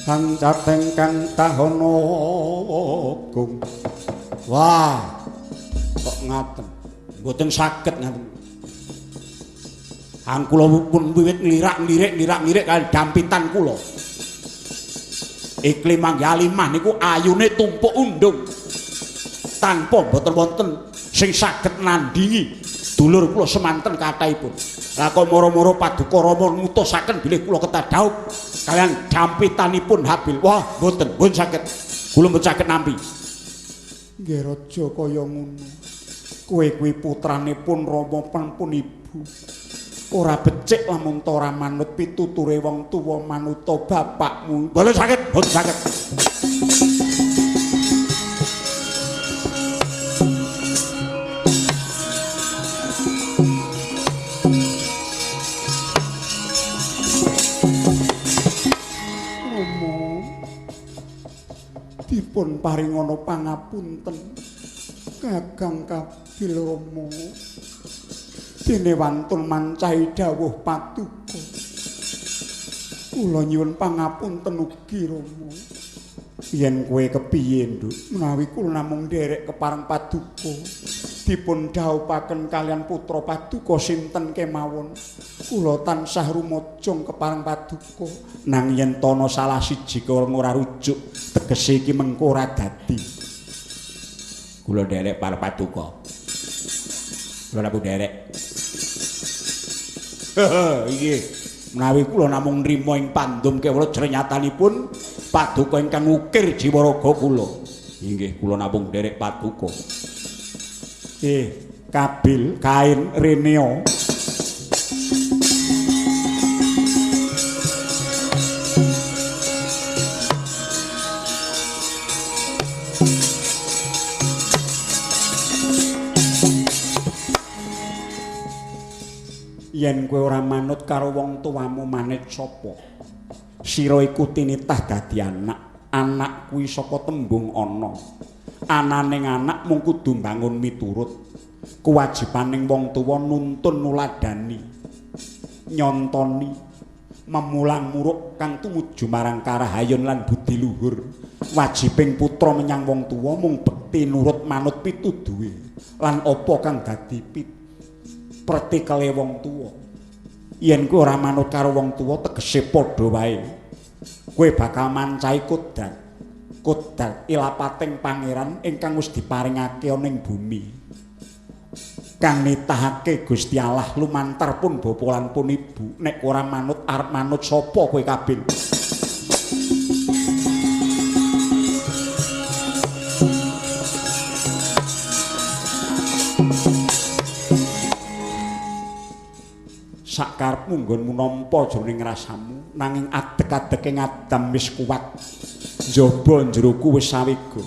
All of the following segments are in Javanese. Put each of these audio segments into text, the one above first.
Sancat ingkang tahono gung. Wah, kok ngaten? Mboten saged ngaten. Hang kula pun wiwit nglirak-lirik nglirak-lirik kaliyan dampitan kula. Iklim manggih Alimah niku ayune tumpuk undung. Tanpa mboten wonten sing saged nandingi dulur kula semanten kathahipun. Lah kok moro-moro paduka Rama ngutusaken bilih kula ketadhaup kaliyan dampitanipun Habil. Wah, mboten, mboten saged. Kula mboten saged nampi. Nggih raja kaya ngono. Kowe kuwi putranipun Rama pun ibu. Ora becik lamun ta ora manut pituture wong tuwa manuta bapakmu. Mboten saged, mboten saged. Dipun paringana pangapunten Kakang Kabil Rama. Dene wantun mancahi dawuh paduka. Kula nyuwun pangapunten ugi Rama. Yen kowe kepiye, Nduk? Menawi kula namung nderek kepareng paduka, dipun dhawuhaken kaliyan putra paduka sinten kemawon. Kula tansah rumajang kepareng paduka. Nang yen tana salah siji kang ora rujuk, tegese iki mengko ora dadi. Kula nderek para paduka. Kula namung nderek. Inggih, menawi kula namung nrima ing pandum kewala jrenyatanipun paduka ingkang ngukir jiwa raga kula. Inggih, kula namung nderek paduka. Kabil, Kain, Reneo. Yen kowe ora manut karo wong tuamu manut sapa? Sira iku tinitah dadi anak. Anak kuwi saka tembung ana. Ananing anak mung kudu mbangun miturut. Kewajibaning wong tuwa nuntun nuladani, nyontoni, memulang muruk kang tumuju marang karahayon lan budi luhur. Wajibing putra menyang wong tuwa mung bekti nurut manut pituduhe lan apa kang dadi pretikele wong tuwa. Yen kowe ora manut karo wong tuwa tegese padha wae. Kowe bakal mancahi kodrat. Kodrat ilapating pangeran ingkang wis diparingake ana ing bumi. Kang nitahake Gusti Allah lumantar pun bapa lan pun ibu. Nek ora manut arep manut sapa kowe Kabil? Sakarepmu nggonmu nampa jroning rasamu, nanging adeg-adege ngadam wis kuat. Njaba njeroku wis sawega.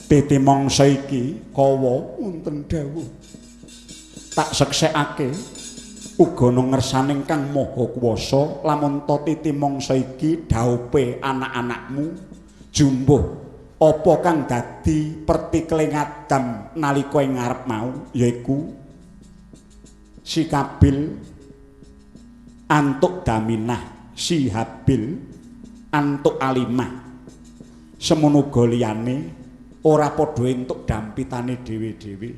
Titi mangsa iki kawa wonten dawuh. Tak seksekake uga ana ngersaning Kang Maha Kuwasa lamun ta titi mangsa iki dhaupe anak-anakmu jumbuh apa kang dadi pertikele ngadam nalika ing ngarep mau yaiku si Kabil antuk Daminah, si Habil antuk Alimah. Semono uga liyane ora padha entuk dampitane dhewe-dhewe.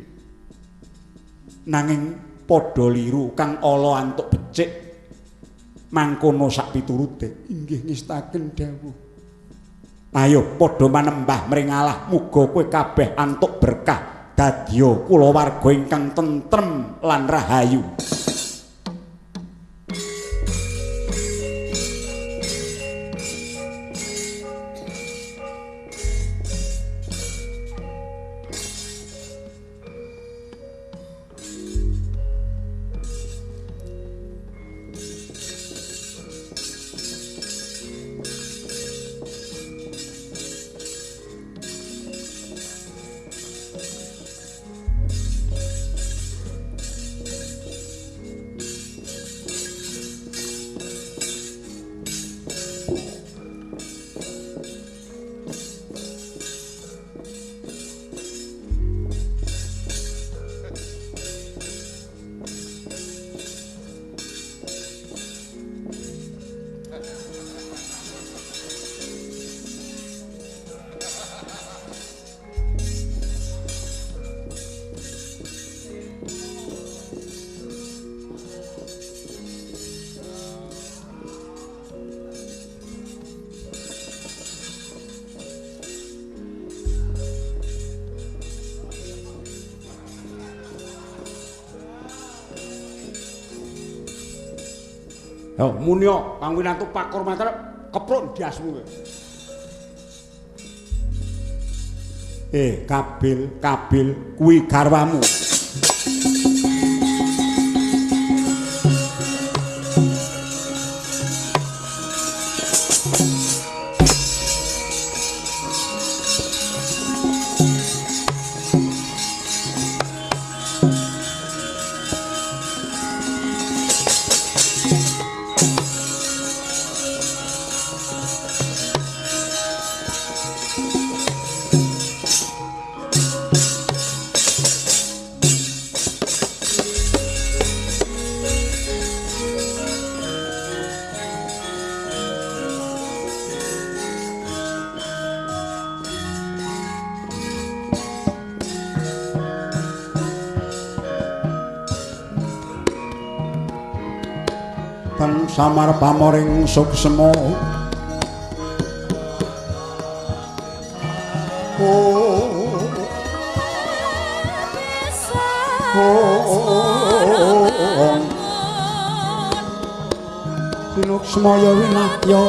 Nanging padha liru kang ala antuk becik mangkono sak piturute. Inggih ngestaken dawuh. Ayo padha manembah mring Allah, muga kowe kabeh antuk berkah dadya kulawarga ingkang tentrem lan rahayu. Yo munio Kang Winantu pakur matre kepruk ndasmu kowe. Kabil, Kabil kuwi garwamu. Samar pamoring suksema Sinuksmaya winahya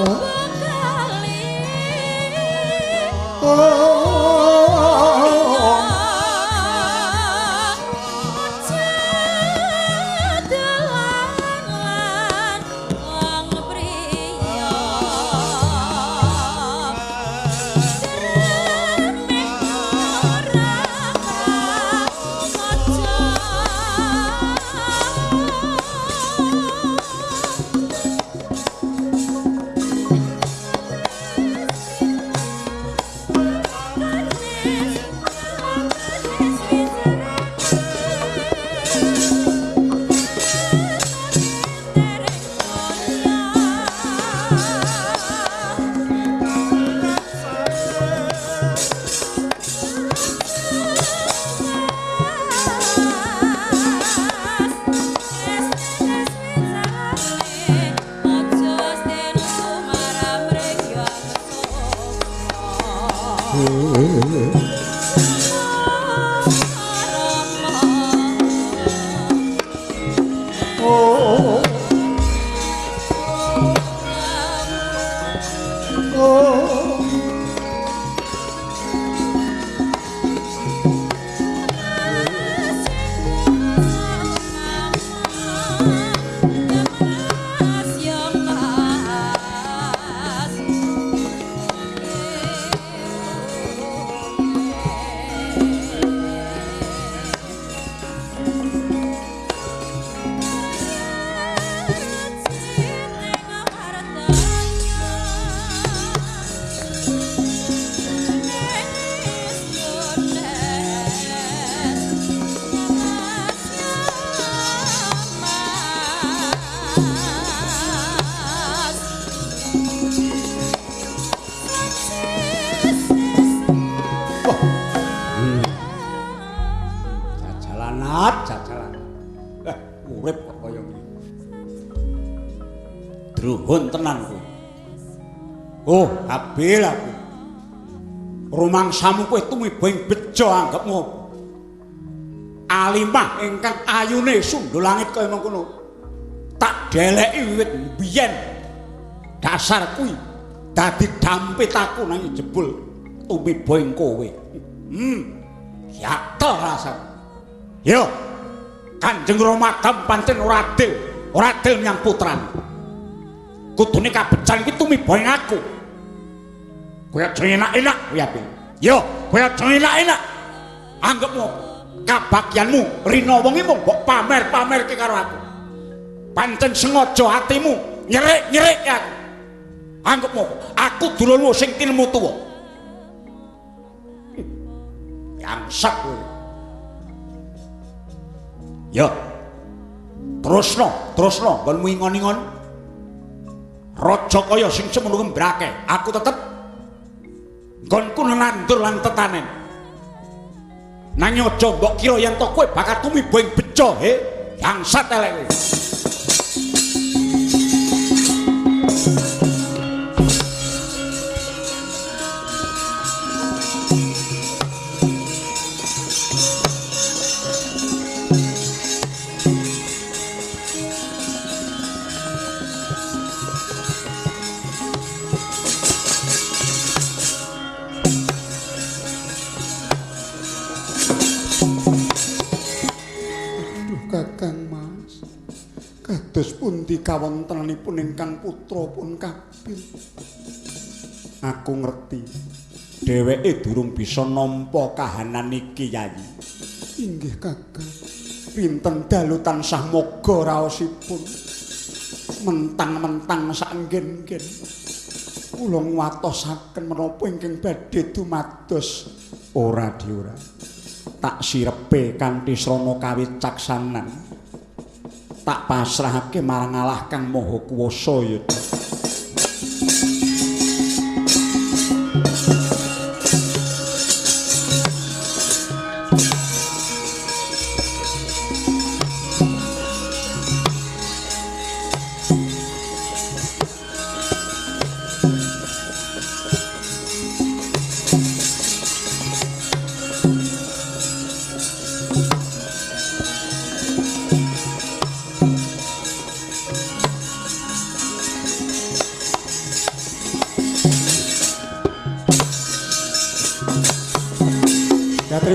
Urip kok kaya ngene. Druhun tenan kowe. Oh, Habil aku. Rumangsamu kowe tumiba ing bejo anggepmu. Alimah ingkang ayune sundul langit kaya mengkono. Tak deleki wiwit biyen. Dasar kuwi dadi dampit aku nang jebul tumiba ing kowe. Yatel rasane. Yo. Kanjeng Rama Madam pancen ora adil, ora adil menyang putrane. Kudune kabejan iki tumiba ing aku. Kowe aja enak-enak kowe Abil. Yo, kowe aja enak-enak. Anggepmu kabagyanmu rina wengi mung mbok pamer-pamerke karo aku. Pancen sengaja atimu nyerik-nyerik aku. Anggepmu aku dulurmu sing tinemu tuwa. Yangsak kowe. Yo. Terusno, terusno nggonmu ingon-ingon. Raja kaya sing semono ngembrake, aku tetep nggonku nandur lan tetanen. Nanging aja mbok kira yen to kowe bakal tumiba ing bejo, he. Bangsat elek kowe. pundi kawontenanipun ingkang putra pun Kabil? Aku ngerti. Dheweke durung bisa nampa kahanan iki, Yayi. Inggih, Kakang. Pinten dalu tansah moga raosipun. Mentang-mentang saenggen-nggen. Kula nguwatosaken menapa ingkang badhe dumados. Ora diora. Tak sirepe kanthi srana kawicaksanan. Tak pasrahake marang Allah Kang Maha Kuwasa ya.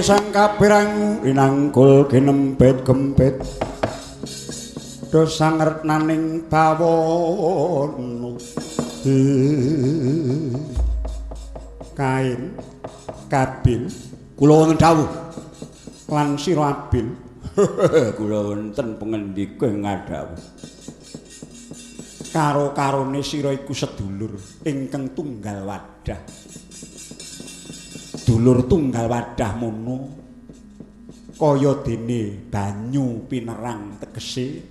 Sang kapirangu rinangkul ginempit gempit do sangretnaning bawana Kain Kabil kula wonten dawuh lan sira Abil kula wonten pangendika ing ngadhawuh karo-karone sira iku sedulur ingkang tunggal wadah. Dulur tunggal wadah mono kaya dene banyu pinerang tegese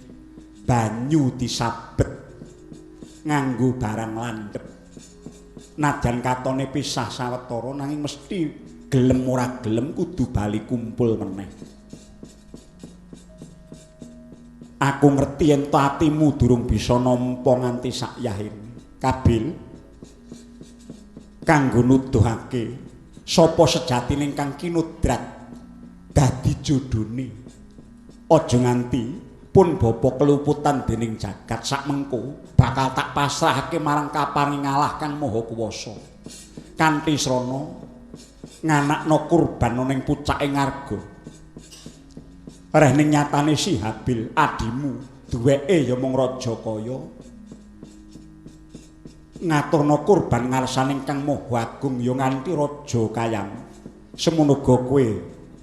banyu disabet nganggo barang landhep najan katone pisah sawetara nanging mesti gelem ora gelem kudu bali kumpul meneh. Aku ngerti yen atimu durung bisa nampa nganti sakyahene Kabil kanggo nuduhake sapa sejatine ingkang kinudrat dadi jodhone. Aja nganti pun bapa keluputan dening jagat sakmengko bakal tak pasrahake marang kaparing Allah Kang Maha Kuwasa. Kanthi srana nganakna kurban ana ing pucake ngarga. Reh ning nyatane si Habil adimu duweke ya mung raja kaya ngaturna kurban ngarsaning Kang Maha Agung ya nganti raja kayang. Semono uga kowe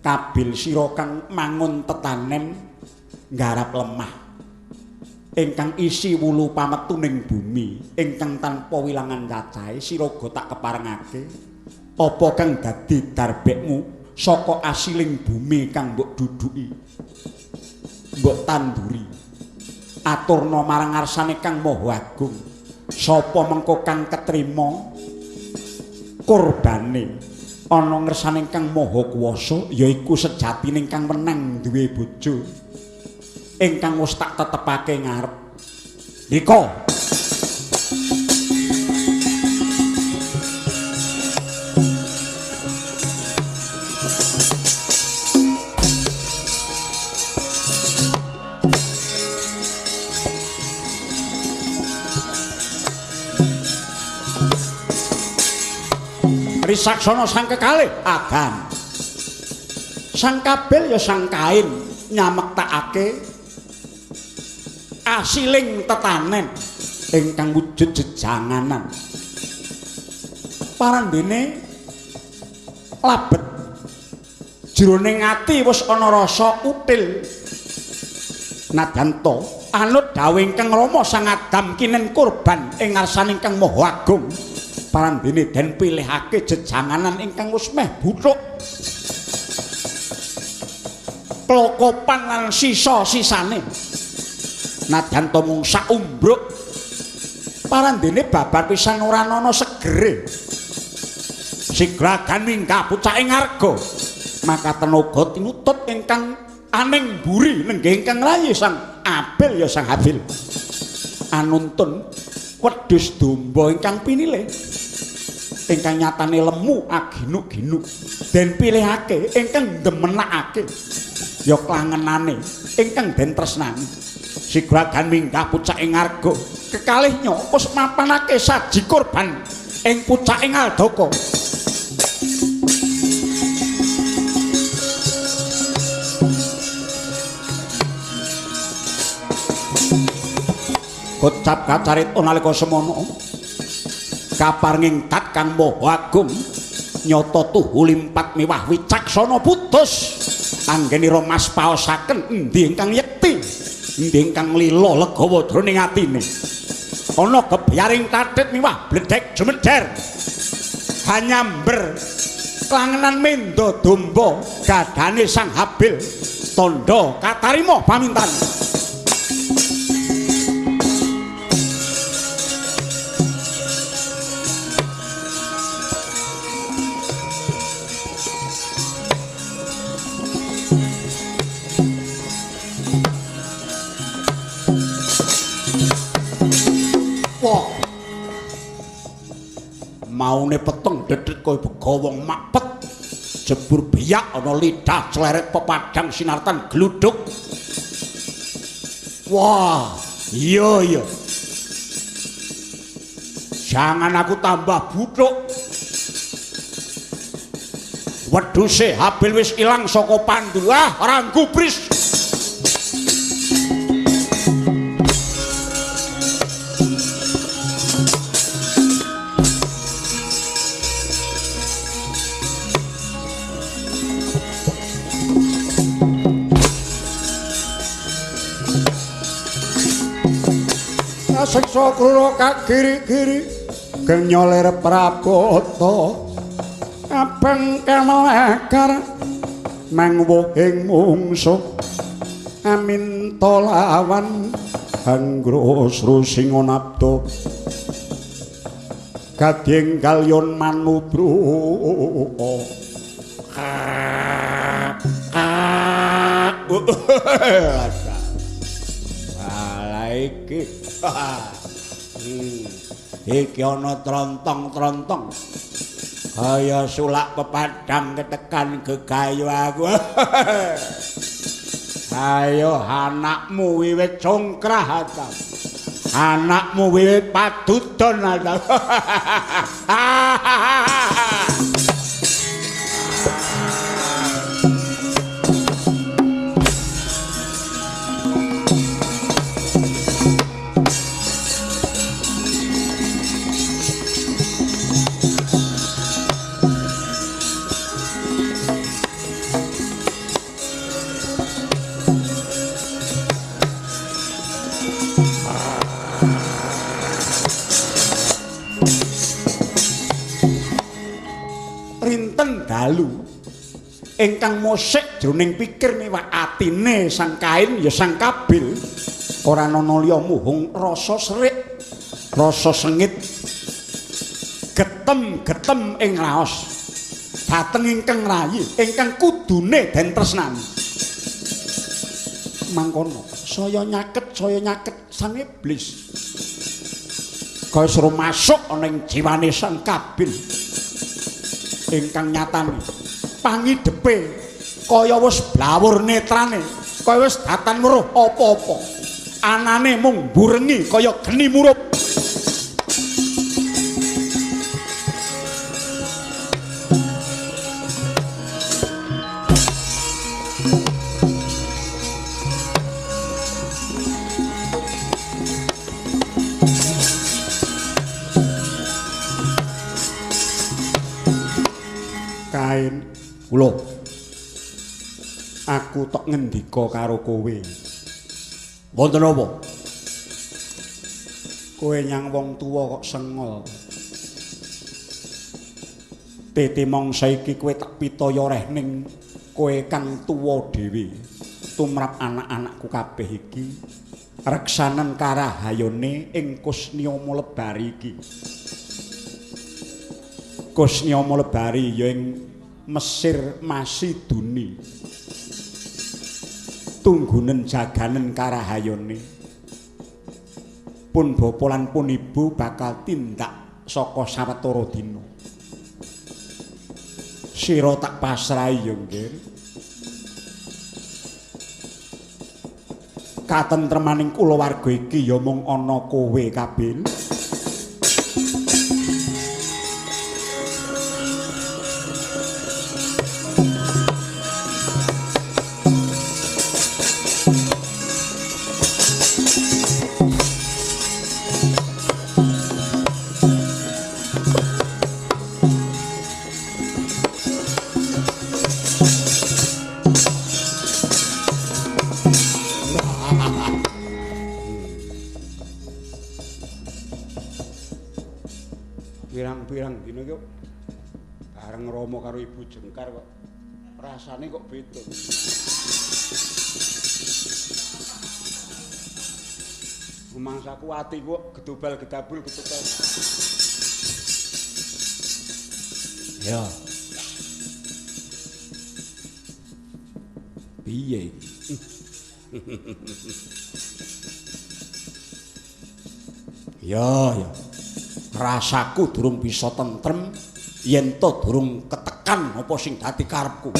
Kabil sira kang mangun tetanen nggarap lemah ingkang isi wulu pametuning bumi ingkang tanpa wilangan cacahe sira uga tak keparengake apa kang dadi darbekmu saka asiling bumi kang mbok duduki mbok tanduri. Aturna marang ngarsane Kang Maha Agung sapa mengko kang ketrima kurbane ana ngersane Kang Maha Kuwasa yaiku sejatine kang menang duwe bojo ingkang wis tak tetepake ngarep. Nika Risaksana sang kekalih Adam. Sang Kabil ya sang Kain nyamektakake asiling tetanen ingkang wujud jejanganan. Parandene labet jroning ati wis ana rasa util. Nadyan ta anut dawuh ingkang Rama Sang Adam kinen kurban ing ngarsaning Kang Maha Agung. Parandene den pilihake jejanganan ingkang wis meh buthuk klokopan lan sisa-sisane. Nadyan ta mung saumbruk parandene babar pisan ora ana segere. Sigragan minggah pucake ngarga maka tenaga tinutut ingkang aning mburi nenggih ingkang rayi Sang Abil ya Sang Habil anuntun wedhus domba ingkang pinilih ingkang nyatane lemu aginuk-ginuk den pilihake ingkang ndemenakake ya klangenane ingkang den tresnani. Sigragan minggah pucake ngarga kekalihnya wis mapanake saji kurban ing pucake Ngaldaka. Kocap kacarita nalika semono kaparenging tat kang maha agung nyata tuhu limpat miwah wicaksana putus anggenira mas paosaken endi ingkang yekti endi ingkang lila legawa jroning atine ana gebyaring tathit miwah bledhek jumedher hanyamber klangenan menda domba gadane Sang Habil tandha katarima pamintan. Maune peteng dedhet kaya begawong mapet jebur biyak ana lidah cleret pepadang sinartan gluduk. Wah, iya iya. Jangan aku tambah buthuk. Wedhuse Habil wis ilang saka pandu. Ah, ora gubris. Siksa krura kagiri-giri genyolir prabata abang kena akar mangwuhing mungsuh aminta lawan anggrosru singonabda gading galyon manubru. Alah iki iki ana trontong-trontong kaya sulak pepadang ketekan gegayu aku. Ayo anakmu wiwit congkrah ta. Anakmu wiwit padudon ta. Dalu ingkang mosik jroning pikir miwah atine Sang Kain ya Sang Kabil ora ana liya muhung rasa serik rasa sengit getem-getem ing raos dhateng ingkang rayi ingkang kudune den tresnani. Mangkono saya nyaket Sang Iblis kaya suruh masuk ana ing jiwane Sang Kabil ingkang nyatane pangidepe kaya wis blawur netrane kaya wis datan weruh apa-apa anane mung burengi kaya geni murup. Lho, aku tok ngendika karo kowe. Wonten apa? Kowe nyang wong tuwa kok sengol. Titi mangsa iki kowe tak pitaya reh ning kowe kang tuwa dhewe. Tumrap anak-anakku kabeh iki reksanen karahayone ing Kusniyama Lebari iki. Kusniyama Lebari ya ing Mesir Masiduni. Tunggunen jaganen karahayone. Pun bapa lan pun ibu bakal tindak saka sawetara dina. Sira tak pasrahi ya nggih. Katentremaning kulawarga iki ya mung ana kowe Kabil. Pirang-pirang dina iki bareng Rama karo Ibu Jengkar kok rasane kok beda. Rumangsaku atiku kok gedobal gedabul gedobal. Ya. Piye iki? Ya, ya. Rasaku durung bisa tentrem yen to durung ketekan apa sing dadi karepku.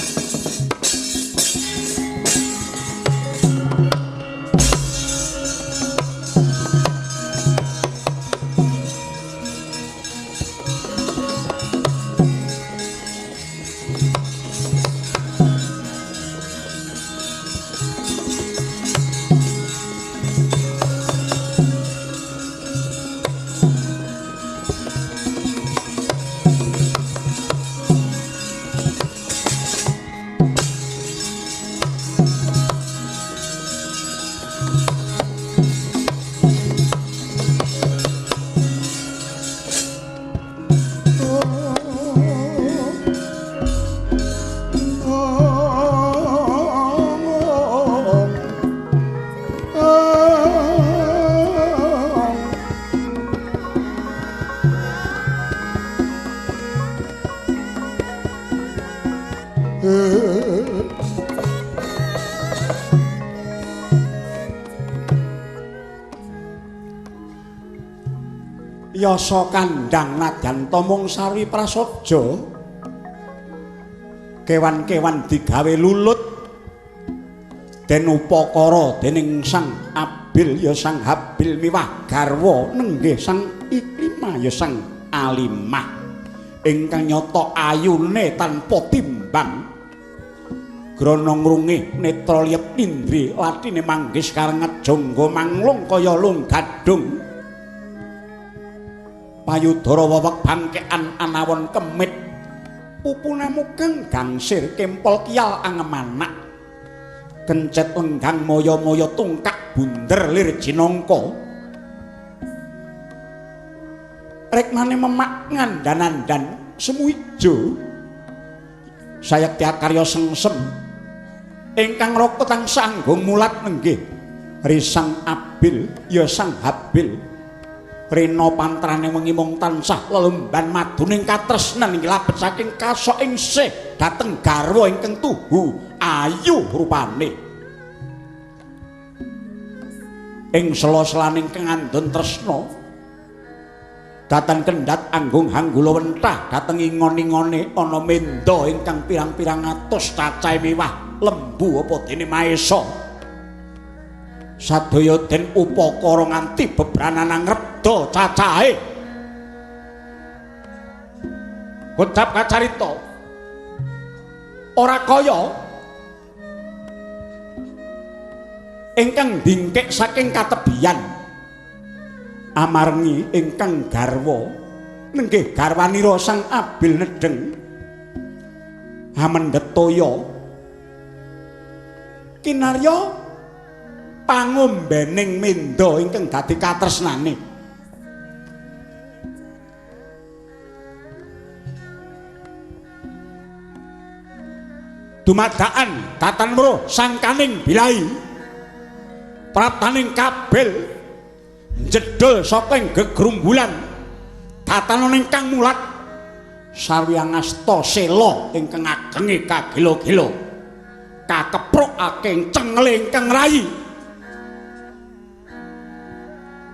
Yasa kandhang nadyan ta mung sarwi prasaja, kewan-kewan digawe lulut den upakara dening Sang Abil ya Sang Habil miwah garwa nenggih Sang Iklimah ya Sang Alimah ingkang nyata ayune tanpa timbang. Grana ngrungih netra liyep indri latine manggis karenget jangga manglung kaya lung gadhung. Payudara wewek bangkekan anawon kemit pupune mugeng gangsir kempol kiyal angemanak kencet lenggang moyo-moyo tungkak bunder lir jinangka rekmane memak ngandhan-andhan semu ijo sayekti akarya sengsem ingkang raka tansah anggung mulat nenggih Risang Abil ya Sang Habil. Rena pantrane wengi mung tansah lelumban maduning katresnan ing labet saking kasok ing sih dhateng garwa ingkang tuhu ayu rupane. Ing sela-selaning kangandon tresna dhateng kendhat anggung hanggula wentah dhateng ingon-ingone ana menda ingkang pirang-pirang atus cacahe miwah lembu apa dene maesa. Sadaya den upakara nganti bebranan ngrebda cacahe. Kocap kacarita ora kaya ingkang dingkik saking katebian amargi ingkang garwa nenggih garwanira Sang Abil nedheng amendhet toya kinarya pangombening menda ingkang dadi katresnane. Dumadakan datan weruh sangkaning bilai praptaning kabel njedhul saking gegrumbulan datan ingkang mulat sarwi angasta sela ingkang agenge kagila-gila kakeprokake cengle ingkang rayi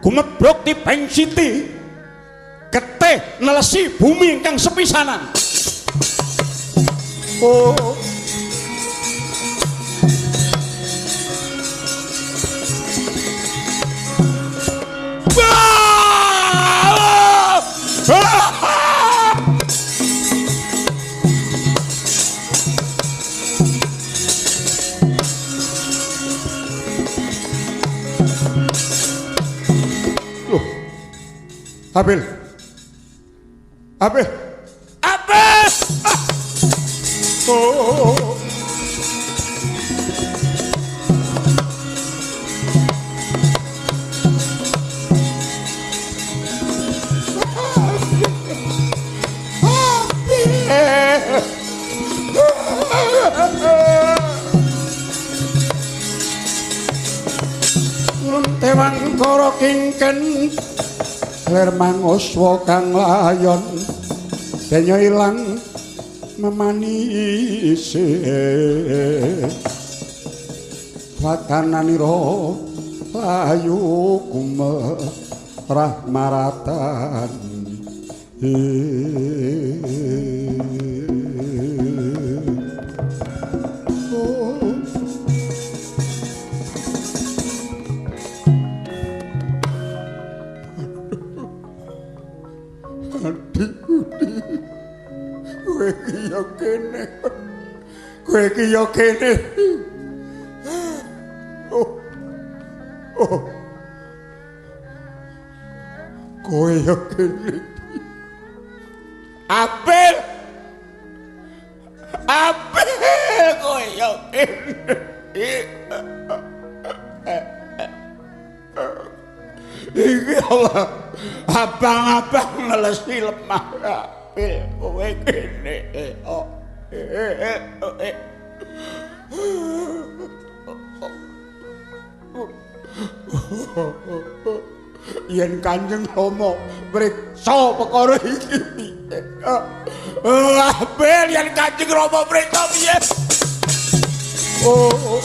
gumebruk tibeng siti getih nelesi bumi ingkang sepisanan. Oh. Abil. Abil. Abil. Ah. Oh. Kara kingken lir manguswa kang layon denya ilang memanise watananira layu kumerah maratan. Kowe iki ya kene. Kowe iki ya kene. Oh. Oh. Kowe ya kene. Apel. Apel kowe ya kene. Iki Allah, abang-abang ngelesi lemah. Apel kowe kene. Oh. Yen Kanjeng Rama mriksa perkara iki piye? Apel yen Kanjeng Rama mriksa piye? Oh.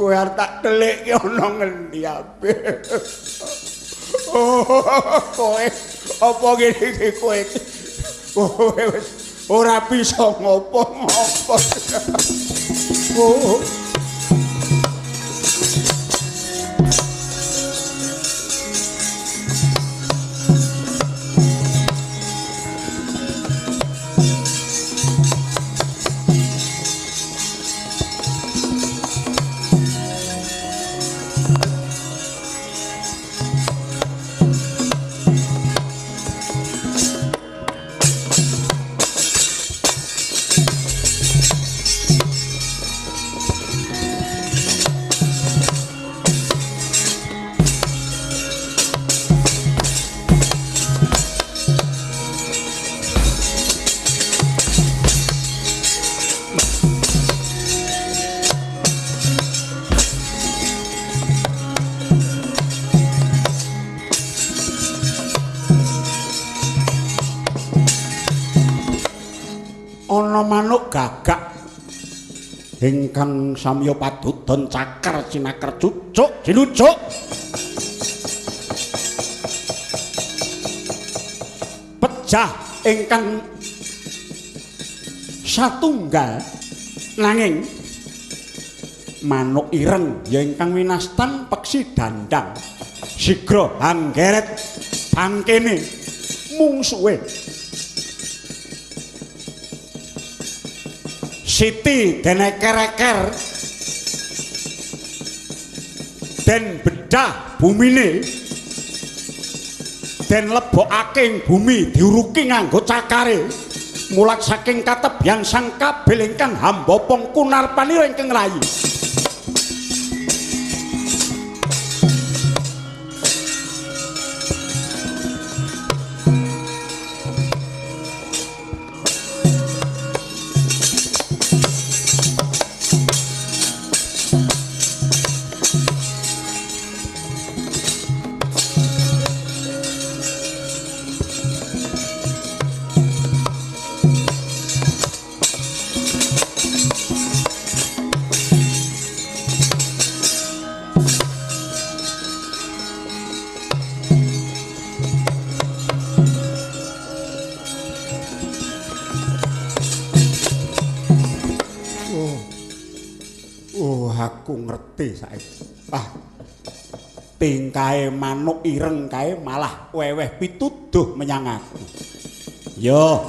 Kowe arep tak telikke ana ngendi ape? Oh, kowe apa ngene iki kowe? Kowe wis ora bisa ngopo-ngopo. Oh. Ana manuk gagak ingkang samya padudon cakar cinaker cucuk jilucuk pejah ingkang satunggal nanging manuk ireng ya ingkang winastan peksi dandang sigra anggeret bangkene mungsuhe Siti den eker-eker den bedah bumine den lebokake ing bumi diuruki nganggo cakare mulak saking katebyan sang kabil ingkang hambopong kunarpanira ingkang rayi. Aku ngerti saiki. Ah. Tingkahe manuk ireng kae malah weweh pituduh menyang aku. Yo,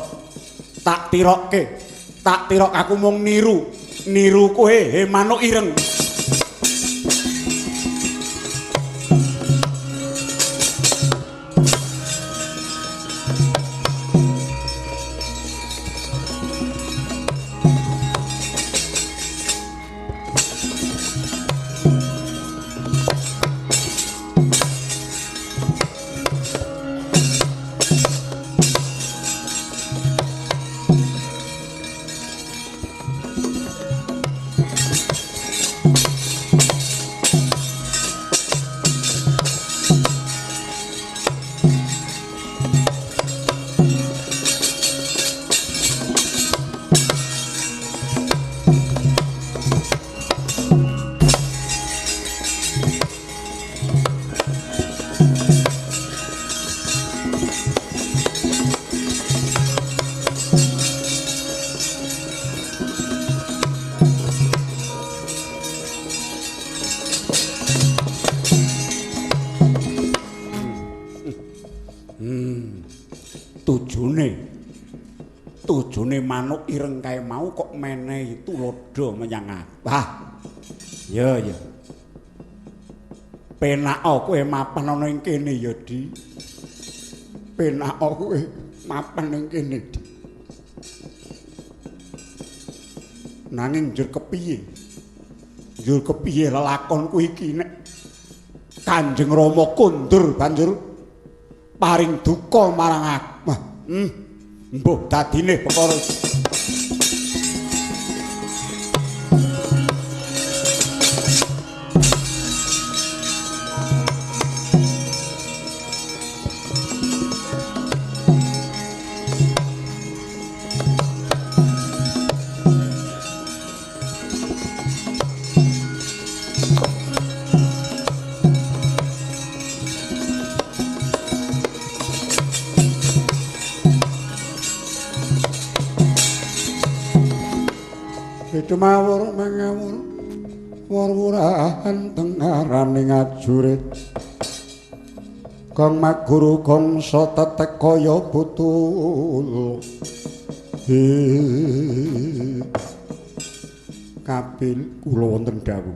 tak tirokke. Tak tirok aku mung niru. Niru kowe he manuk ireng. Tujune manuk ireng kae mau kok menehi tuladha menyang aku. Ah. Ya ya. Penak kowe mapan ana ing kene ya, Di. Penak kowe mapan ing kene, Di. Nanging njur kepiye? Njur kepiye lelakonku iki nek Kanjeng Rama kondur banjur paring duka marang aku. Mbuh dadine perkara. Mawur mangawur wur-wurahan tengaraning ajurit Kang maguru gongso tetek kaya butul. Kabil kula wonten dawuh.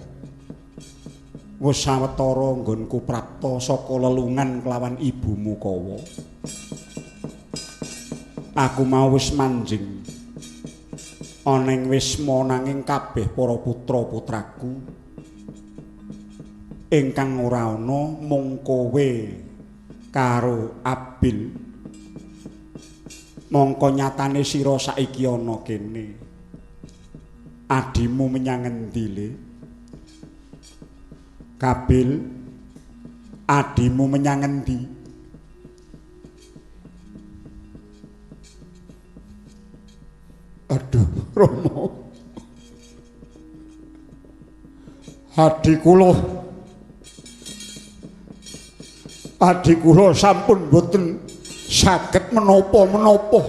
Wis sawetara nggonku prapta saka lelungan kelawan ibumu Kawa. Aku mau wis manjing ana ing wisma nanging kabeh para putra-putraku ingkang ora ana mung kowe karo Abil. Mongko nyatane sira saiki ana kene. Adimu menyang endi le? Kabil, adimu menyang endi? Aduh, Rama. Adi kula sampun boten saged menapa-menapa.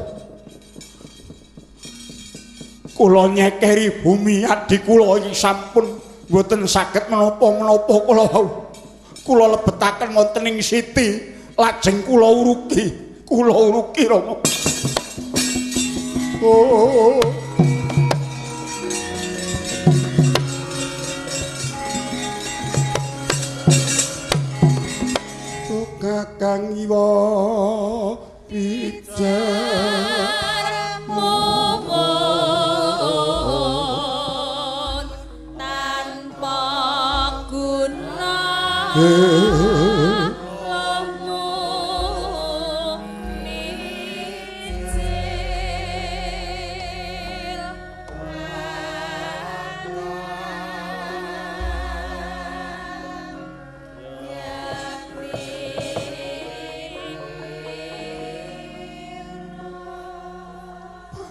Kula nyekeri bumi adi kula iki sampun boten saged menapa-menapa. Kula lebetaken wonten ing siti, lajeng kula uruki, Rama. Oh. Kakang Iwa pijar mumun tanpa guna.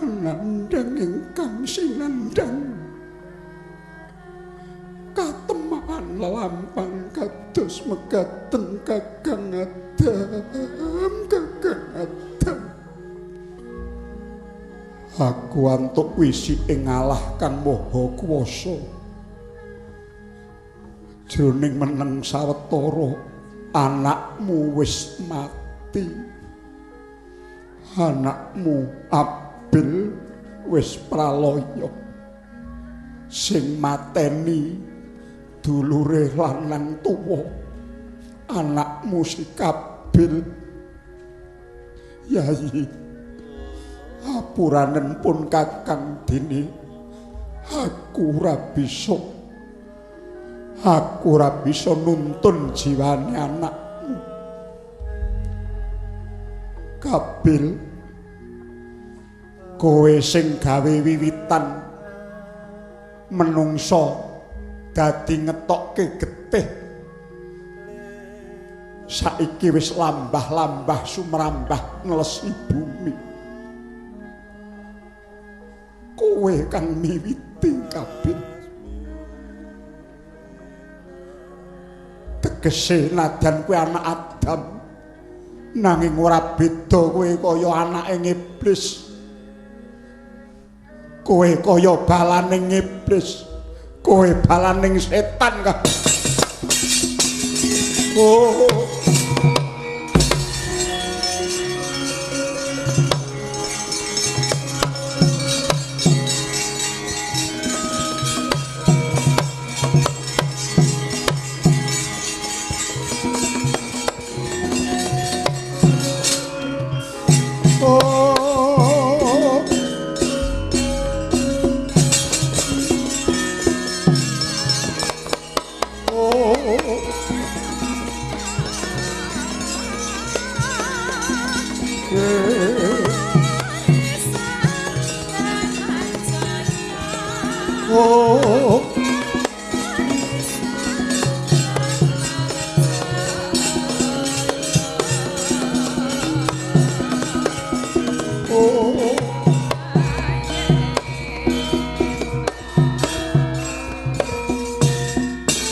Nandang ingkang sinandang katemahan lelampang kados megaten Kakang Adam, Kakang Adam. Aku antuk wisi ing Allah kang Maha Kuwasa. Jroning meneng sawetara anakmu wis mati. Anakmu Abil wis pralaya. Sing mateni dulure lanang tuwa, anakmu si Kabil. Yayi, apuranen pun Kakang dene aku ora bisa. Aku ora bisa nuntun jiwane anakmu. Kabil, kowe sing gawe wiwitan menungso dadi ngetokke getih. Saiki wis lambah-lambah sumrambah ngelesi bumi. Kowe kang miwiti Kabil. Tegese nadyan kowe anak Adam, nanging ora beda kowe kaya anake iblis. Kowe kaya balaning iblis, kowe balaning setan ka. Oh.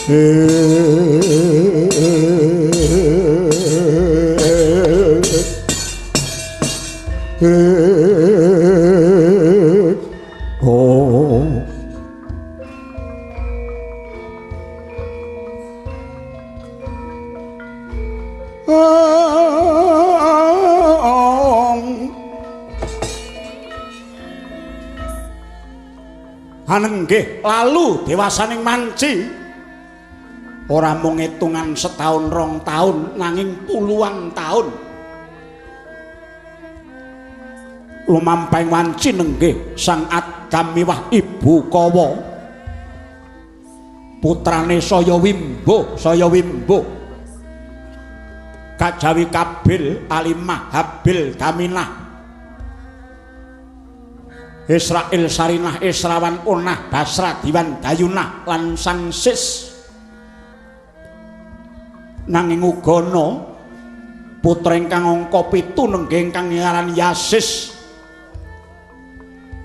Oh. Anenggih lalu dewasaning manci ora mung ngitungan setahun rong taun nanging puluhan taun lumampahing wanci nenggih Sang Adam miwah Ibu Kawa putrane saya wimbo saya wimbo kajawi Kabil Alimah Habil Daminah Israil Sarinah Israwan Onah Basra Diwan Dayunah lan Sang Sis. Nanging uga ana putra ingkang angka 7 nenggih ingkang aran Yasis.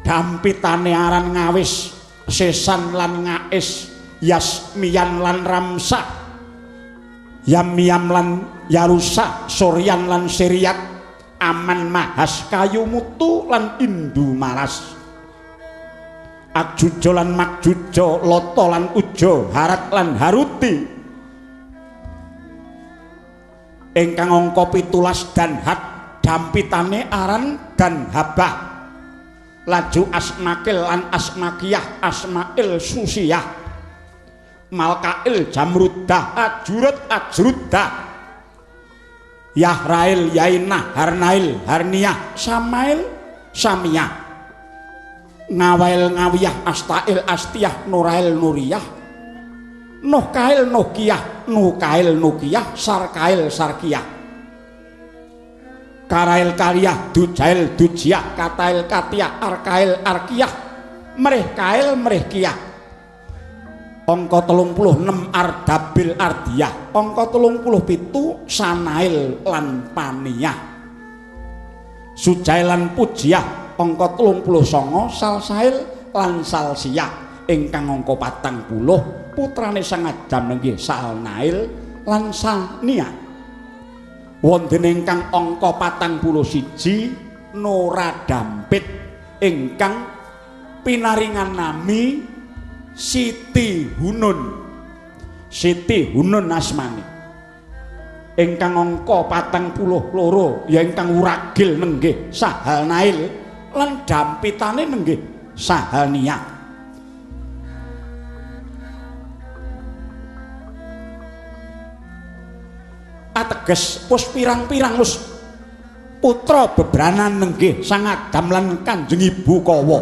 Dampitane aran Ngawis, Sesan lan Ngais, Yasmian lan Ramsa, Yamyam lan Yarusa, Suryan lan Siriat, Aman Mahas Kayu Mutu lan Indu Maras, Akjuja lan Makjuja, Lata lan Uja, Harat lan Haruti. Ingkang angka 17 Danhat, dampitane aran Danhabah. Laju Asmakil lan Asmakiyah, Asmail Susiyah, Malkail Jamrudah, Ajurut Ajrudah, Yahrail Yainah, Harnail Harniyah, Samail Samiyah, Ngawail Ngawiyah, Astail Astiyah, Nurail Nuriyah, Nuhkail Nuhkiyah, Nukail Nukiyah, Sarkail Sarkiyah, Karail Kariyah, Dujail Dujiyah, Katail Katiyah, Arkail Arkiyah, Merehkail Merehkiyah. Angka 36 Ardabil Ardiyah, angka 37 Sanail lan Paniyah, Sujail lan Pujiyah, angka 39 Salsail lan Salsiyah. Ingkang angka 40 putrane Sang Adam nenggih Salnail lan Salniyah. Wonten ingkang angka 41 Nora Dampit ingkang pinaringan nami Siti Hunun. Siti Hunun asmane. Ingkang angka 42 ya ingkang wuragil nenggih Sahalnail lan dampitane nenggih Sahalniyah. Ateges wis pirang-pirang wis putra bebranan nenggih Sang Adam lan Kanjeng Ibu Kawa.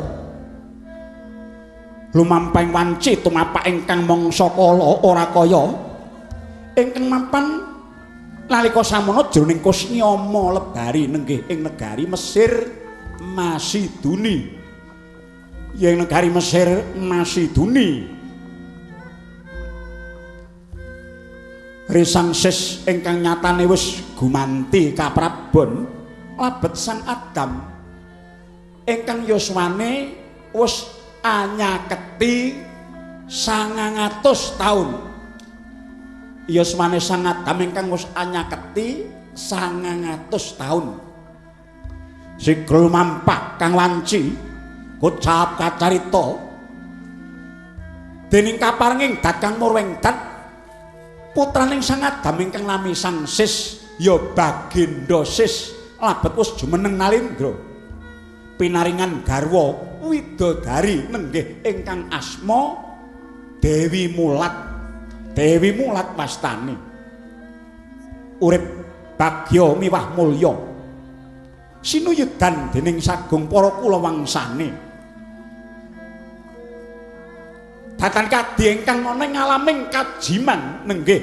Lumampahing wanci tumapak ingkang mangsa kala ora kaya ingkang mapan nalika samono jroning Kusniyama lebari nenggih ing negari Mesir Masiduni. Ing negari Mesir Masiduni Risang Sis ingkang nyatane wis gumanti kaprabon labet Sang Adam ingkang yuswane wis anyaketi 900 taun. Yuswane Sang Adam ingkang wis anyaketi 900 taun. Sigra lumampah kang wanci kocap kacarita dening kaparenging dat kang murwengdat putraning Sang Adam ingkang nami Sang Sis ya Baginda Sis labet wis jumeneng nalindra pinaringan garwa widodari nenggih ingkang asma Dewi Mulat. Dewi Mulat wastane urip bagya miwah mulya sinuyudan dening sagung para kulawangsane. Datan kadi ingkang ana ing alaming kajiman nenggih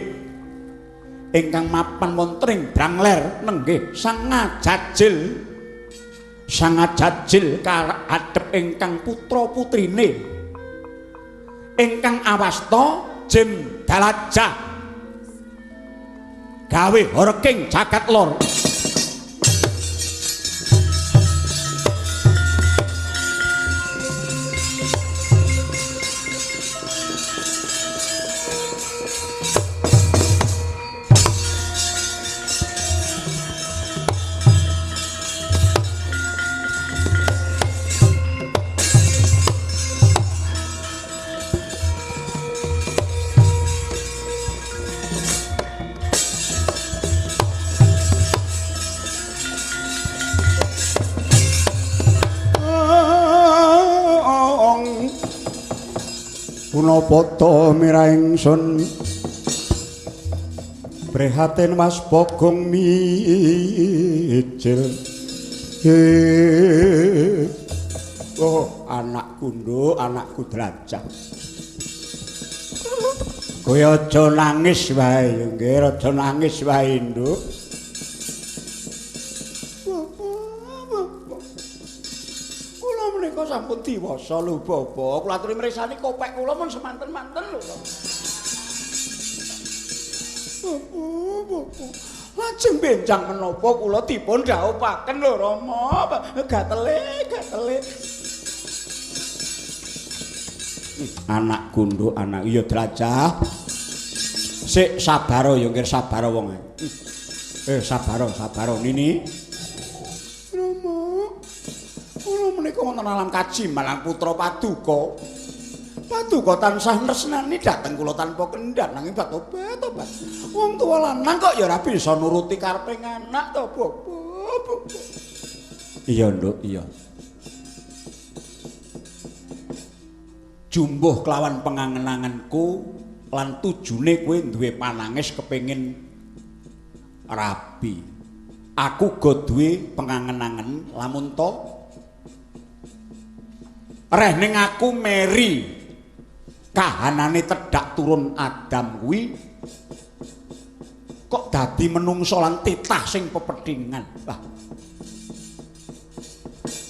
ingkang mapan wonten ing Brangler nenggih Sang Ajajil. Sang Ajajil kaadhep ingkang putra putrine ingkang awasta Jim Dalajah gawe horking jagat lor. Gunapada mirah ingsun prihatin Mas Bagong mijil. Oh, anakku nduk, anakku Drajah. Kowe aja nangis wae ya nggih, aja nangis wae nduk. Kula menika sampun diwasa lho Bapak. Kula aturi mresani kopek kula mun semanten-manten lho. Bapak. Lajeng benjang menapa kula dipun dhawuhaken lho Rama. Gatele, gatele. Anakku nduk, anak iya Drajah. Sik sabar ya nggih, sabar wong. Sabar, sabar Nini. Rama. Kula menika wonten alam kajimalang putra paduka. Paduka tansah tresnani dhateng kula tanpa kendhan nanging batobat tobat. Wong tuwa lanang kok ya ora bisa nuruti karepe anak to, Bapak. Iya, Nduk, iya. Jumbuh kelawan pengangen-angenku lan tujune kowe duwe panangis kepengin rabi. Aku uga duwe pengangen-angen lamun to reh ning aku meri kahanane tedhak turun Adam kuwi kok dadi menungsa lan titah sing pepethingan. Wah.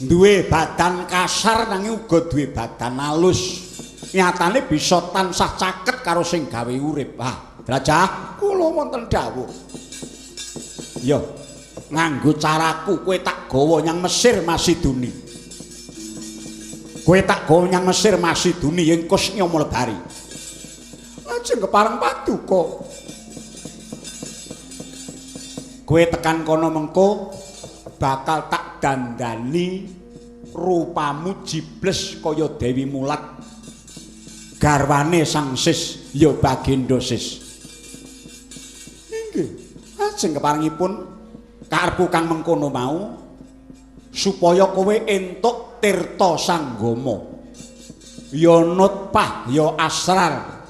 Duwe badan kasar nanging uga duwe badan alus. Nyatane bisa tansah caket karo sing gawe urip. Wah, Drajah, kula wonten dawuh. Yo, nganggo caraku kowe tak gawa nyang Mesir Masiduni. Kowe tak gawa nyang Mesir Masiduni ing Kusnya Mulbari. Lajeng kepareng paduka. Kowe tekan kono mengko bakal tak dandani rupamu jibles kaya Dewi Mulat. Garwane Sang Sis ya Bagenda Sis. Inggih, lajeng keparengipun karepku kang mengkono mau supaya kowe entuk tirta sanggama. Ya nutpah ya asrar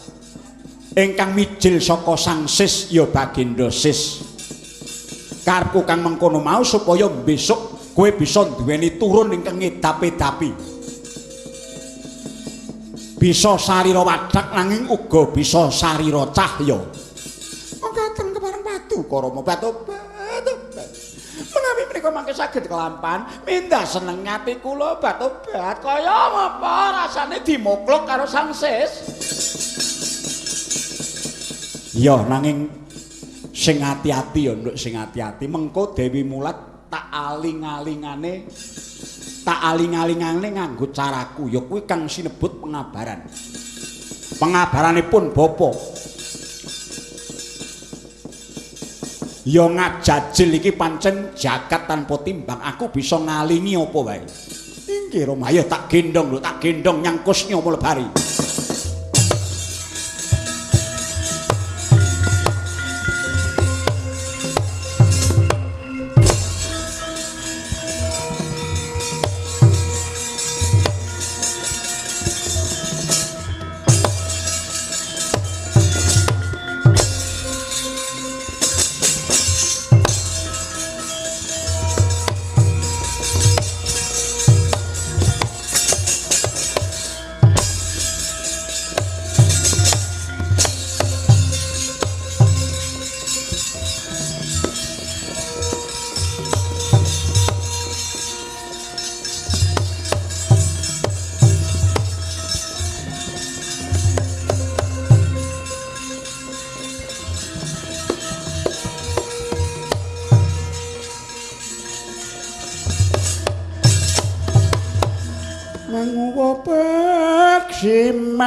ingkang mijil saka Sang Sis ya Bagenda Sis. Karepku kang mengkono mau supaya besok kowe bisa duweni turun ingkang ngedapi-dapi. Bisa sarira wadhak nanging uga bisa sarira cahya. Mekaten kepareng paduka Rama batobat. Menawi menika mangke saged kelampan, mindah seneng ati kula batobat kaya apa rasane dimoklok karo Sang Sis. Ya nanging sing ati-ati ya nduk, sing ati-ati mengko Dewi Mulat tak aling-alingane nganggo caraku ya kuwi kang sinebut pengabaran. Pengabaranipun bapa. Ya ngajajil iki pancen jagat tanpa timbang, aku bisa ngalingi apa wae. Inggih Rama, ayo tak gendong lho, tak gendong nyang Kusnya Mulbari. Jam.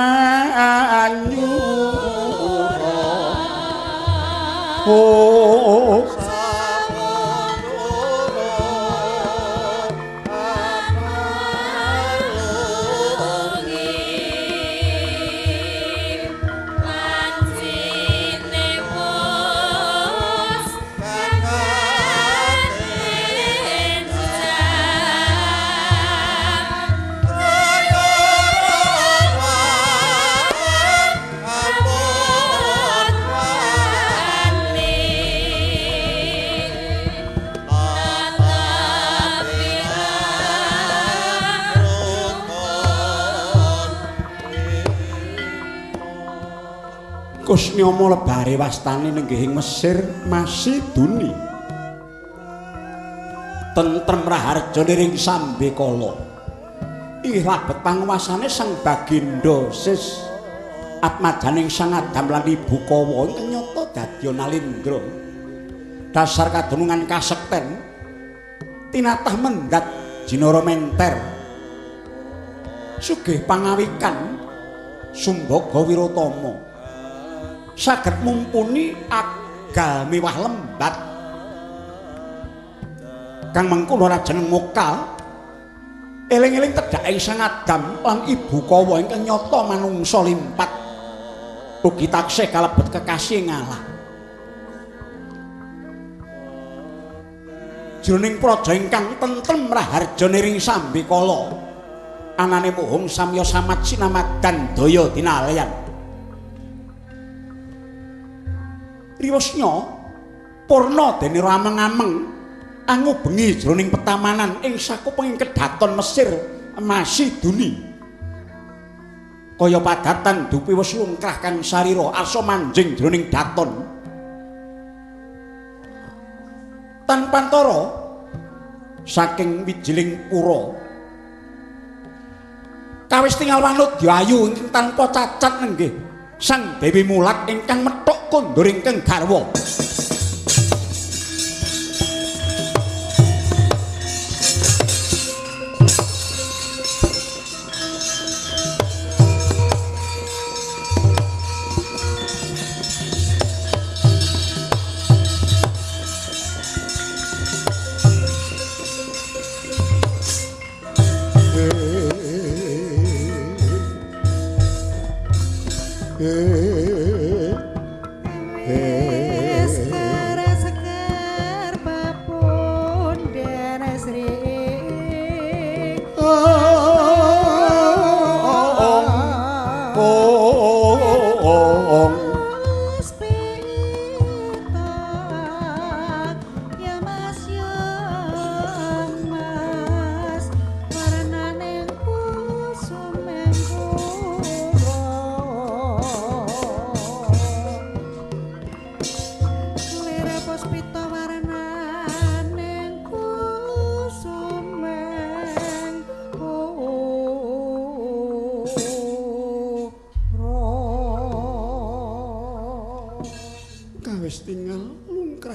Kusnyama lebare wastane nenggih ing Mesir Masiduni. Tentrem raharja niring sambekala. Inggih labet panguwasane Sang Baginda Sis Atmajaning Sang Adam lan Ibu Kawa ingkang nyata dadya nalindra. Dasar kadunungan kasekten tinatah mendhat jinara menter. Sugih pangawikan Sumbaga Wiratama. Saged mumpuni agal mewah lembat. Kang mengkono rajeneng mokal eling-eling tedhake Sang Adam lan Ibu Kawa ingkang nyata manungsa limpat. Ugi taksih kalebet kekasih ngalah. Jroning praja ingkang tentrem raharja niring sambekala, anane muhung samya samat sinamadan daya dinaleyan. Riwasnya purna dene ameng-ameng angubengi jroning petamanan ing sakupenging kedaton Mesir Masiduni. Kaya padatan dupi wis lungkrah kang sarira arsa manjing jroning daton. Tanpantara saking wijiling pura kawis tingal wanudya ayu ingkang tanpa cacat nenggih Sang Dewi Mulat ingkang methuk kondur ingkang garwa.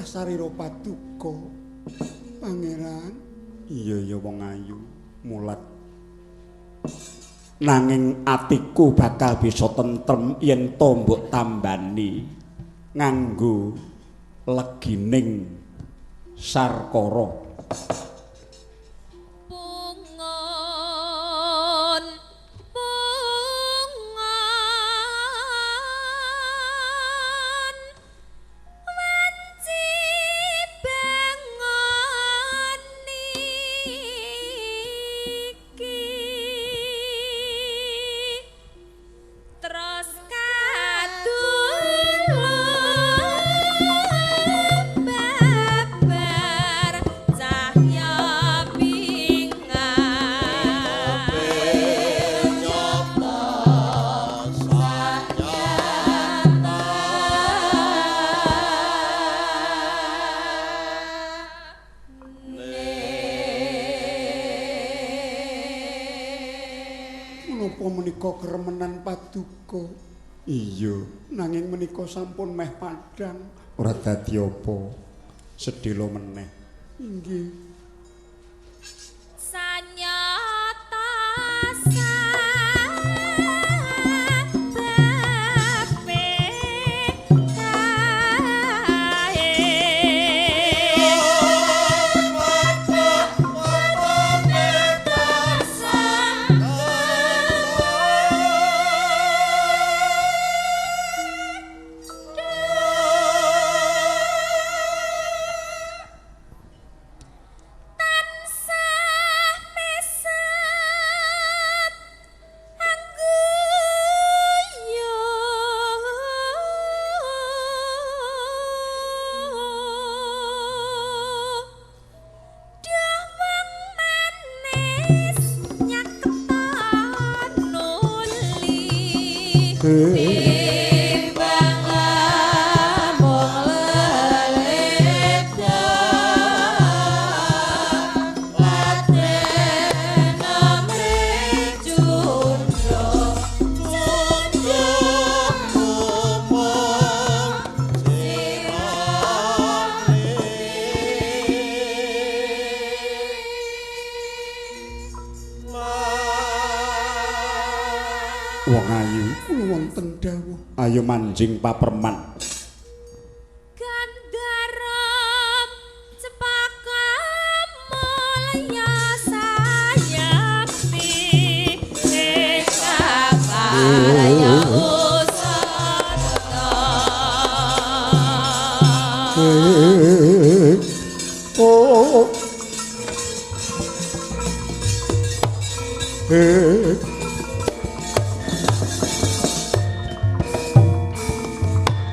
Sarira paduka pangeran. Iya ya wong ayu mulat, nanging atiku bakal bisa tentrem yen to mbok tambani nganggo legining sarkara. Kremenan paduka. Iya, nanging menika sampun meh padhang. Ora dadi apa. Sedhela meneh. Inggih. Sanyata Hey. Wong ayu kula wonten dawuh. Ayo manjing paperman. Gandaram cepaka mulya sayakti ing kaparya usada. Oh.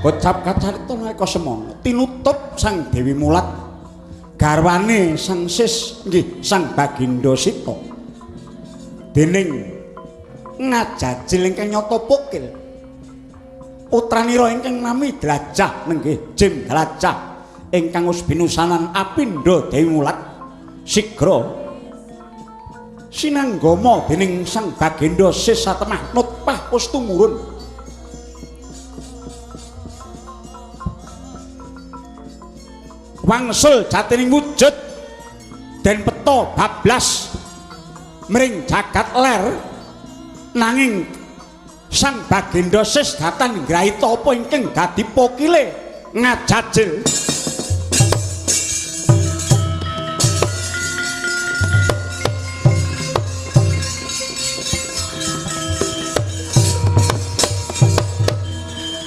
Kocap kacarita nalika semono tinutup Sang Dewi Mulat garwane Sang Sis nggih Sang Baginda Sita dening ngajajil ingkang nyata pokil putranira ingkang nami Drajah nenggih Jim Drajah ingkang wis binusanan apindha Dewi Mulat sigra sinanggama dening Sang Baginda Sis satemah nutpah wis tumurun. Wangsul jatining wujud den peta bablas mring jagat ler nanging Sang Baginda Sis datan ngraita apa ingkang dadi pokile ngajajil.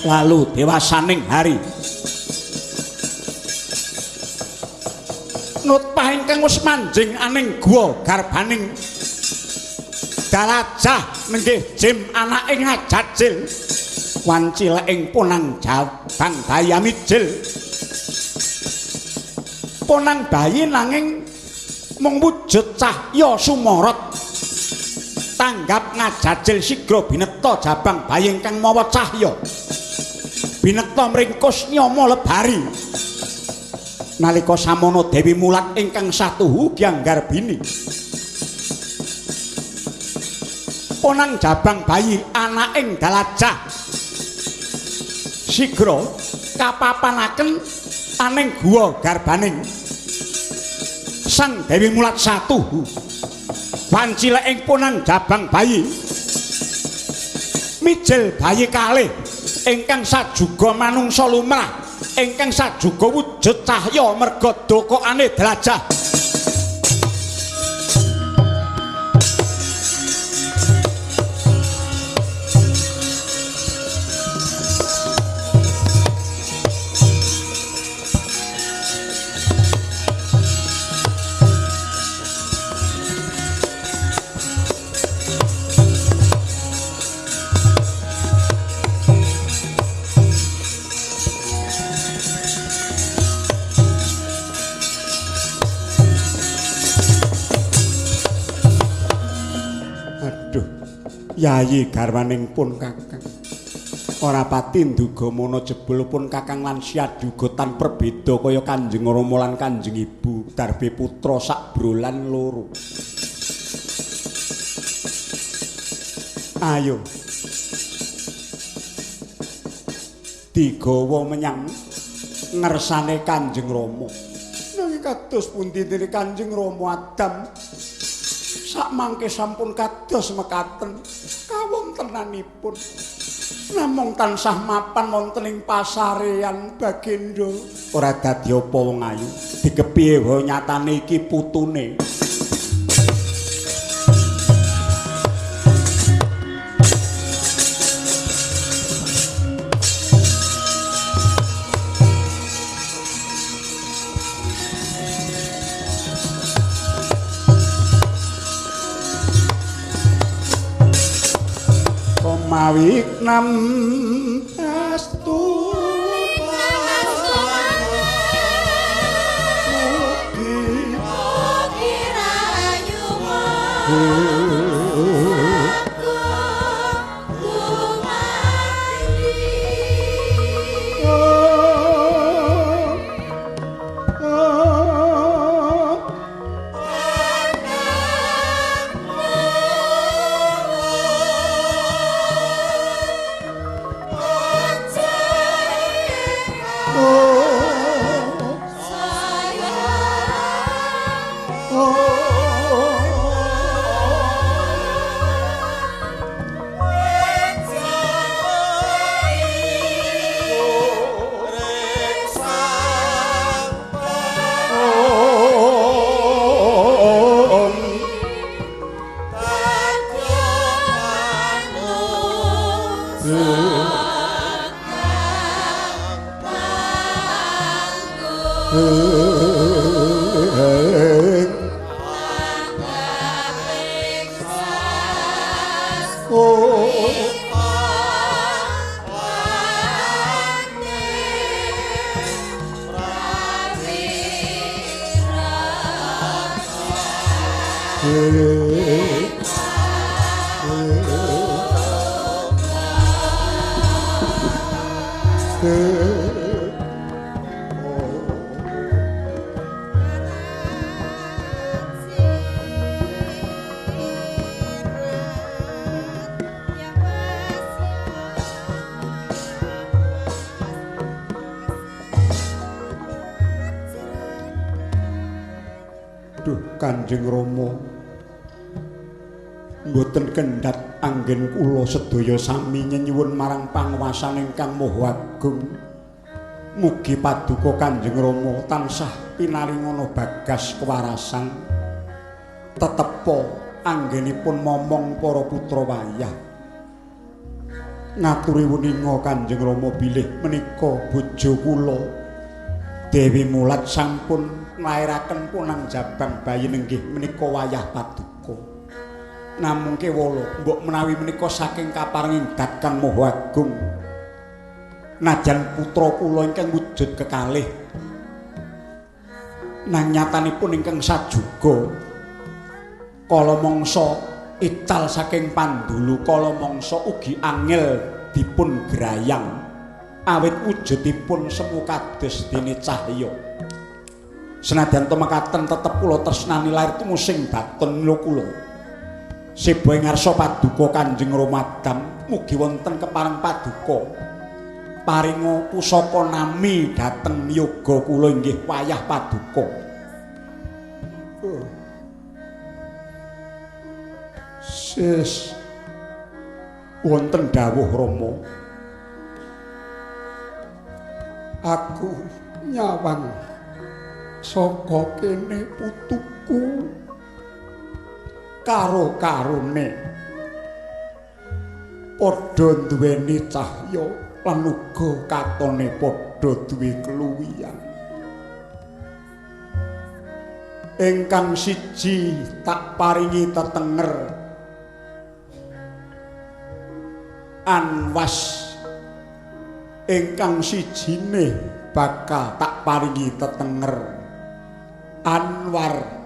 Lalu dewasaning hari nutpah ingkang wis manjing aning guwa garbaning Dalajah nenggih Jim anake ngajajil wanci ing ponang jabang bayi amijil ponang bayi nanging mung wujud cahya sumorot tanggap ngajajil sigra bineta jabang bayi ingkang mawa cahya bineta mringkus nyama lebari. Nalika samono Dewi Mulat ingkang satuhu Gyanggarbini ponang jabang bayi anaking Dalajah sigra kapapanaken aning guwa garbaning Sang Dewi Mulat satuhu wanci ing ponang jabang bayi mijil bayi kalih ingkang sajuga manungsa lumrah ingkang sajuga wujud cahya merga dokokane Drajah. Yayi garwaning pun kakang ora pati nduga mono jebul pun kakang lan siaduga tan perbeda kaya Kanjeng Rama lan Kanjeng Ibu darbe putra sak brolan loro. Ayo digawa menyang ngersane Kanjeng Rama. Nanging kados pundi dene Kanjeng Rama Adam sakmangke sampun kados mekaten kawontenanipun namung tansah mapan wonten ing pasarean Bagindo. Ora dadi apa wong ayu dikepiye wae nyatane iki putune. Mawiknam astu mugi rayu Duh Kanjeng Rama, mboten kendhat anggen kula sedaya sami nyenyuwun marang panguwasan ingkang Maha Agung. Mugi paduka Kanjeng Rama tansah pinaringana bagas kewarasan, tetepa anggenipun momong para putra wayah. Ngaturi wuninga Kanjeng Rama bilih menika bojo kula Dewi Mulat sampun nglairaken punang jabang bayi nenggih menika wayah paduka. Namung kewala mbok menawi menika saking kaparenging Dat Kang Maha Agung. Najan putra kula ingkang wujud kekalih, nang nyatanipun ingkang sajuga kala mangsa ical saking pandulu kala mangsa ugi angel dipun grayang awit wujudipun semu kados dene cahya. Senadyan to mekaten tetep kula tresnani lair tumusing baton lho kula. Seba ing ngarsa paduka Kanjeng Rama Adam, mugi wonten kepareng paduka paringa pusaka nami dhateng yoga kula inggih wayah paduka. Sis wonten dawuh Rama, aku nyawang saka kene putuku karo karone padha duweni cahya lan uga katone padha duwe keluwihan. Ingkang siji tak paringi tetenger Anwas, ingkang sijine bakal tak paringi tetenger Anwar.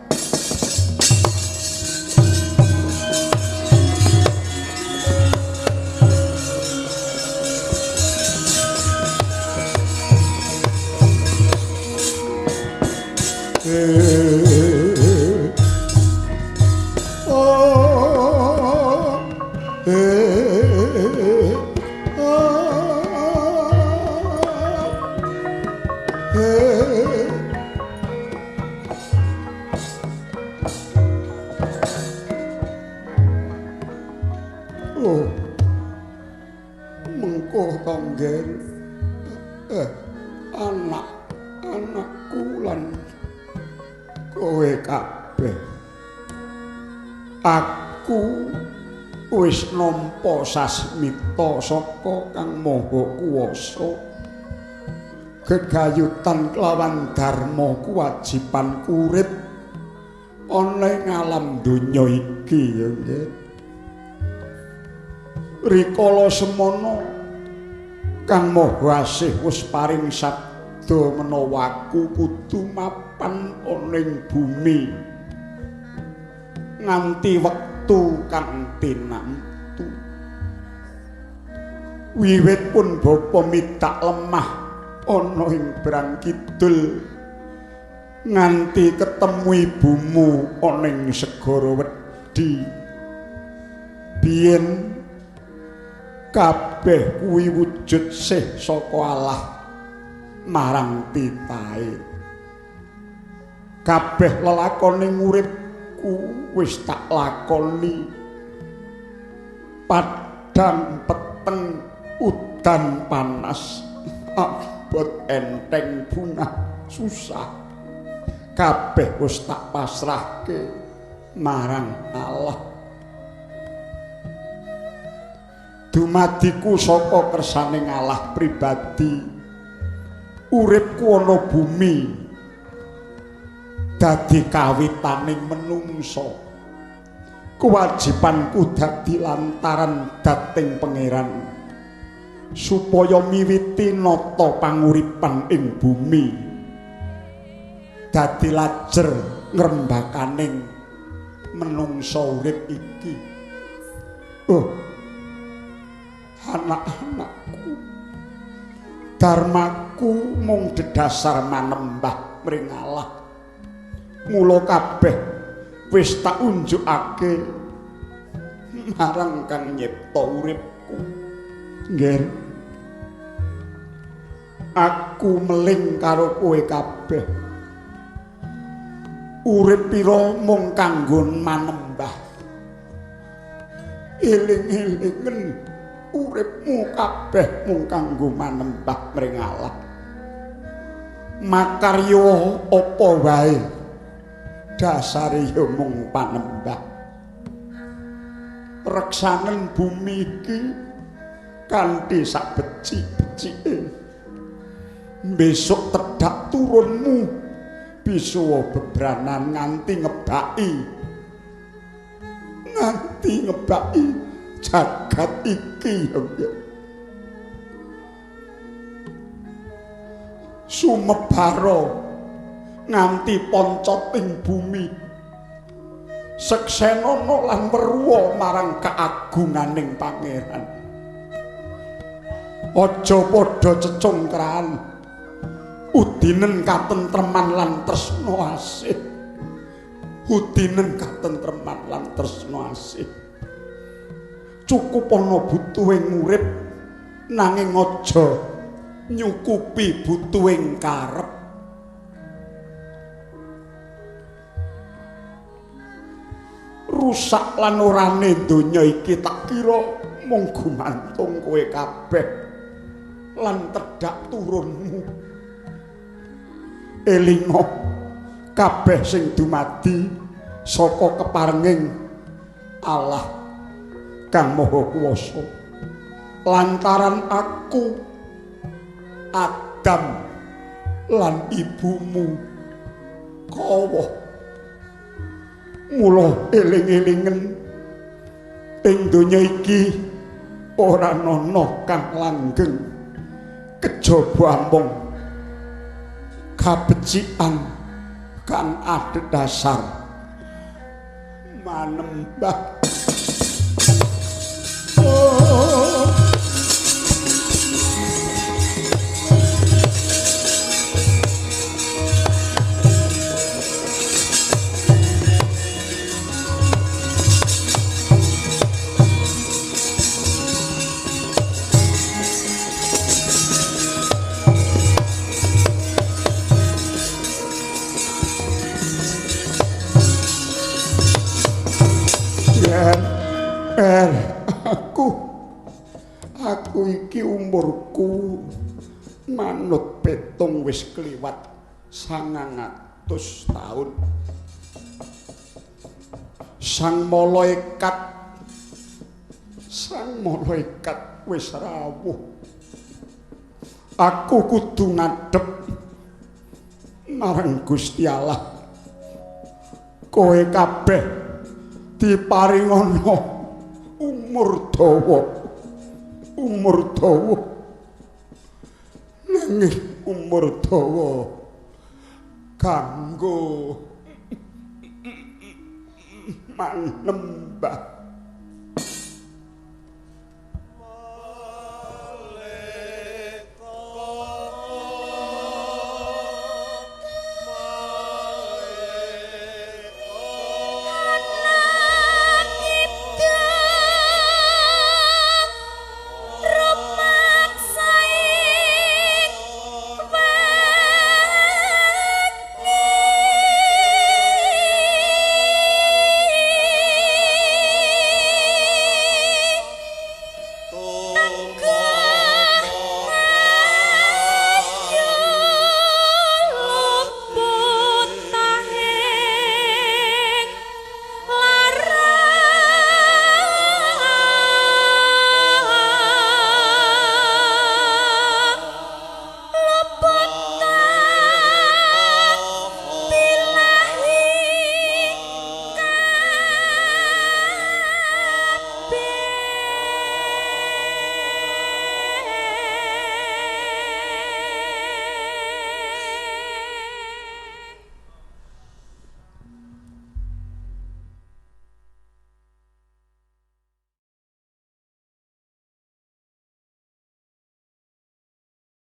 Mengko tongger anak-anakku lan kowe kabeh, aku wis nampa sasmita saka Kang Maha Kuwasa. Gegayutan kelawan dharma kewajiban urip ana ing alam donya iki ya nggih. Rikala semono Kang Maha Asih wis paring sabda menawa aku kudu mapan ana ing bumi nganti wektu kang tinamtu. Wiwit pun bapa midak lemah ana ing Brang Kidul nganti ketemu ibumu ana ing segara Wedhi. Biyen kabeh kuwi wujud sih saka Allah marang titahe. Kabeh lelakone uripku wis tak lakoni, padhang peteng udan panas, abot enteng bungah susah, kabeh wis tak pasrahke marang Allah. Dumadiku saka kersane Allah pribadi, uripku ana bumi dadi kawitaning menungsa. Kewajibanku dadi lantaran dating pangeran supaya miwiti nata panguripan ing bumi dadi lajer ngrembakaning menungsa urip iki. Oh, anak-anakku, dharmaku mung dedasar manembah mring Allah. Mula kabeh wis tak unjukake marang kang nyipta uripku. Nggih, aku meling karo kowe kabeh. Urip pira mung kanggo manembah. Eling-elingen uripmu kabeh mung kanggo manembah mring Allah. Makarya apa wae dasare ya mung panembah. Reksanen bumi iki kanthi sak becik-becike. Besok tedhak turunmu bisa bebranan nganti ngebaki. Nganti ngebaki jagat iki ya. Sumebara nganti poncot ing bumi. Seksenana lan weruha marang keagunganing pangeran. Aja padha cecungkrahan. Udinen katentreman lan tresna asih. Udinen katentreman lan tresna asih. Cukup ana butuhing urip nanging aja nyukupi butuhing karep. Rusak lan orane donya iki tak kira mung gumantung kowe kabeh lan tedhak turunmu. Elinga kabeh sing dumadi saka keparenging Allah Kang Maha Kuwasa. Lantaran aku Adam lan ibumu Kawa, mula eling-elingen ing donya iki ora ana kang langgeng kejaba amung kabecikan kang adhedhasar manembah. Oh. Aku iki umurku manut petung wis kliwat 900 taun. Sang malaikat wis rawuh. Aku kudu ngadhep marang Gusti Allah. Kowe kabeh diparingana umur dawa. Umur dawa. Nanging umur dawa kanggo manembah.